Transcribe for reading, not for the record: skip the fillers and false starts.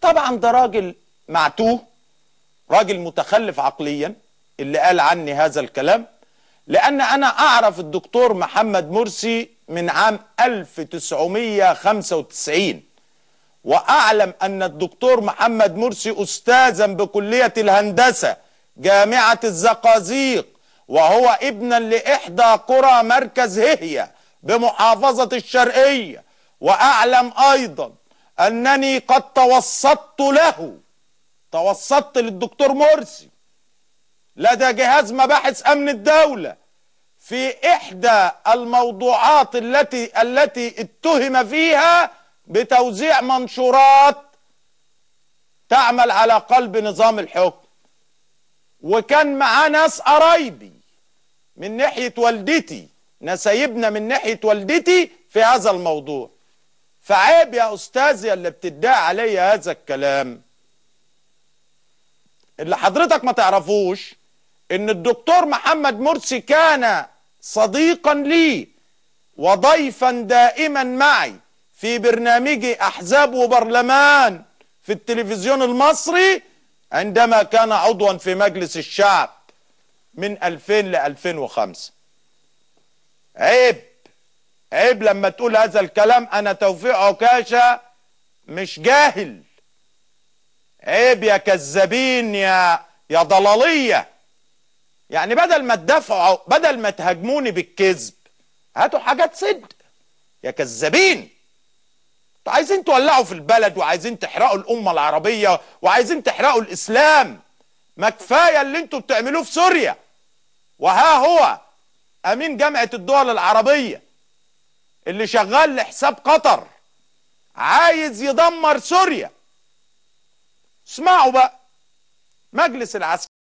طبعا ده راجل معتوه، راجل متخلف عقليا اللي قال عني هذا الكلام، لأن أنا أعرف الدكتور محمد مرسي من عام 1995، وأعلم أن الدكتور محمد مرسي أستاذا بكلية الهندسة جامعة الزقازيق، وهو ابنا لإحدى قرى مركز هي بمحافظة الشرقية. وأعلم أيضا أنني قد توسطت له، توسطت للدكتور مرسي لدى جهاز مباحث أمن الدولة في إحدى الموضوعات التي اتهم فيها بتوزيع منشورات تعمل على قلب نظام الحكم، وكان معاه ناس قرايبي من ناحية والدتي، نسايبنا من ناحية والدتي في هذا الموضوع. فعيب يا أستاذ يا اللي بتدعي علي هذا الكلام. اللي حضرتك ما تعرفوش إن الدكتور محمد مرسي كان صديقا لي وضيفا دائما معي في برنامج أحزاب وبرلمان في التلفزيون المصري عندما كان عضوا في مجلس الشعب من 2000 ل 2005. عيب، عيب لما تقول هذا الكلام. أنا توفيق عكاشة مش جاهل. عيب يا كذابين، يا ضلالية. يعني بدل ما تدافعوا، بدل ما تهاجموني بالكذب، هاتوا حاجات صدق يا كذابين. عايزين تولعوا في البلد، وعايزين تحرقوا الأمة العربية، وعايزين تحرقوا الإسلام. ما كفاية اللي انتوا بتعملوه في سوريا. وها هو أمين جامعة الدول العربية اللي شغال لحساب قطر عايز يدمر سوريا. اسمعوا بقى مجلس العسكري.